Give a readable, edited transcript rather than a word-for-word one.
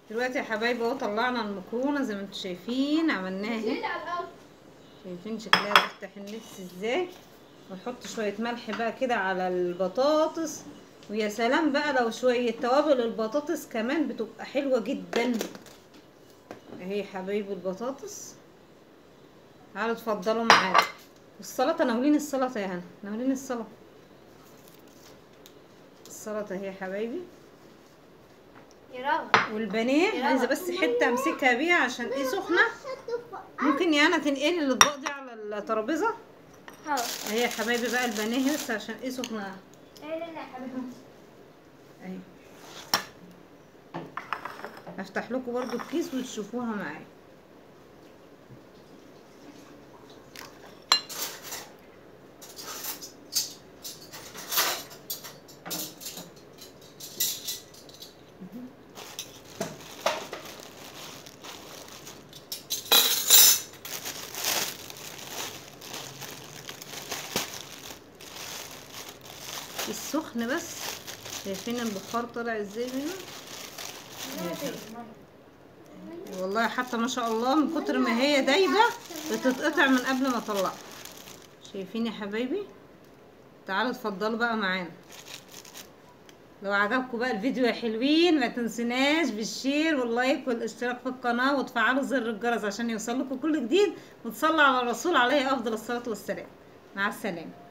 دلوقتي يا حبايبي اهو طلعنا المكرونه زي ما انتم شايفين، عملناها اهي، شايفين شكلها بيفتح النفس ازاي. ونحط شوية ملح بقى كده على البطاطس، ويا سلام بقى لو شوية توابل البطاطس كمان بتبقى حلوة جدا. اهي يا حبايبي البطاطس، تعالوا اتفضلوا معانا. والسلطة ناولين السلطة يا هنا، ناولين السلطة. السلطة اهي يا حبايبي. والبانيه عايزه بس حتة امسكها بيها عشان ايه سخنة. ممكن يا انا تنقلي الاطباق دي على الترابيزة. اهي يا حبايبي بقى البانيه بس عشان ايه سخنة. لا لا يا حبيبتي اهي، هفتح لكم برضو الكيس وتشوفوها معايا. السخن بس، شايفين البخار طالع ازاي منه؟ والله حتى ما شاء الله من كتر ما هي دايبه بتتقطع من قبل ما اطلعها. شايفين يا حبايبي؟ تعالوا اتفضلوا بقى معانا. لو عجبكم بقى الفيديو يا حلوين ما تنسوناش بال share وال like والاشتراك في القناة، وتفعلوا زر الجرس عشان يوصلكم كل جديد، وتصلوا على الرسول عليه افضل الصلاة والسلام. مع السلامة.